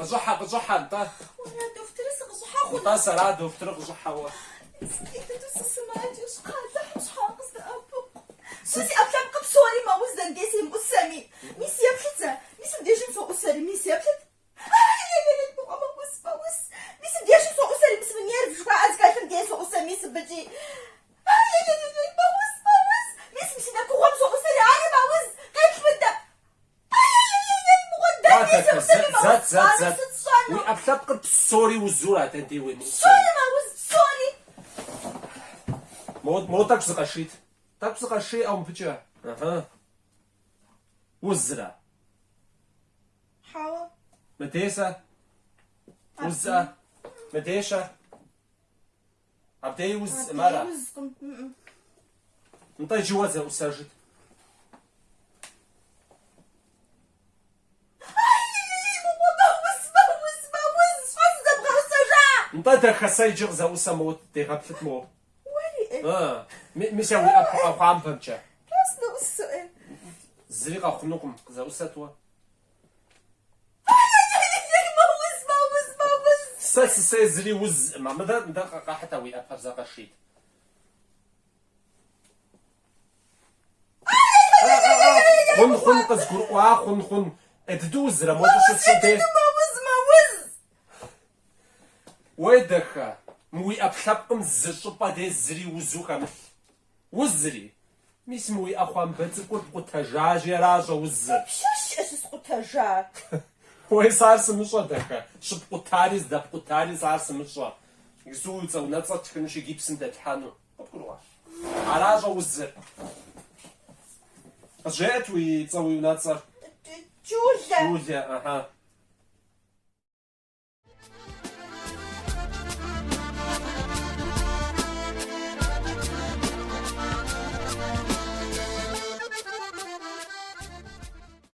Къыщӏыхьэ, къыщӏыхьэ, нтӏэ. Уэра дохутырыр сыкъыщӏыхьэ хъуну? Нтӏэ, сэра дохутырыр къыщӏыхьэ уэ. Си дыдэу сысымаджэщ, Алыхьым щхьа къыздэӏэпыкъу. Сэ си ӏэпкълъэпкъым псори мэуз дэнэ семыӏусэми. Мис еплъыт зэ, мис мыбдежым соӏусэри, мис еплъыт. Ай-яй-яй, мыгъуэ, мэуз, мэуз. Мис мыбдежым соӏусэри, мис мы нерв жыхуаӏэ зыхэлъым дей соӏусэ, мис мыбыкӏи. Ай-яй-яй, мэуз, мэуз. Мис мы си нэкугъуэм соӏусэри, ари мэуз. Къеплъ мыдэ. Ай-яй-яй, мыгъуэ, дэнэ семыӏусэми мэуз. Зэт, зэт, Ар зэт. сыт сщӏэну? Уи ӏэпкълъэпкъыр псори узура дэнэ дей уемыӏусэми? Псори мэуз, псори. Мо, мо тӏэкӏу зыкъэшийт. Тӏэкӏу зыкъэший ӏэ мыбыкӏэ. Ыхьы. Узрэ? Хьэуэ. Мыдей сэ? Узӏэ? Мыдей щэ? Абдей узкъым, ара? Абдей узкъым. Нтӏэ иджы уэ зэӏусэжыт. Ай-яй-яй, мыгъуэ, мэуз, мэуз, мэуз, щхьэ сызэбгъэӏусэжа? Нтӏэ дахэ сэ иджы къызэӏусэ моуэ дегъэплъыт моуэ. Уэри, ӏей. Мис а уи ӏэпхъуамбэмкӏэ. Дауэ сыноӏусэу, ӏей. Зыри къэхъунукъым, къызэӏусэт уэ. Ай-яй-яй, мэуз, мэуз, мэуз. Сэ сысей зыри узкъым, а мыдэ, мыдэ къэхьыт а уи ӏэпэр зэ къэшийт. Хъун, хъун, къызгурыӏуа, хъун, хъун. ӏей дыдэу узрэ, моуэ щытщым дей. Мэуз, мэуз. Уей, дахэ, мы уи ӏэпкълъэпкъым зы щӏыпӏэ дей зыри узу хэмылъ. Узри? Мис мы уи ӏэхъуамбэ цӏыкӏур пкъутэжащи, ара щӏэузыр. Дапщэщ щыскъутэжар? Уей, сэ ар сымыщӏэ, дахэ. Щыпкъутари здэпкъутари сэ ар сымыщӏэ. Иджыпсту уи цӏэ-унэцӏэр ттхынущи, гипсым дэтлъхьэну. Къыбгурыӏуа? Ара щӏэузыр. Къызжеӏэт уи цӏэ, уи унэцӏэр. Джулэ. Джулэ, ыхьы.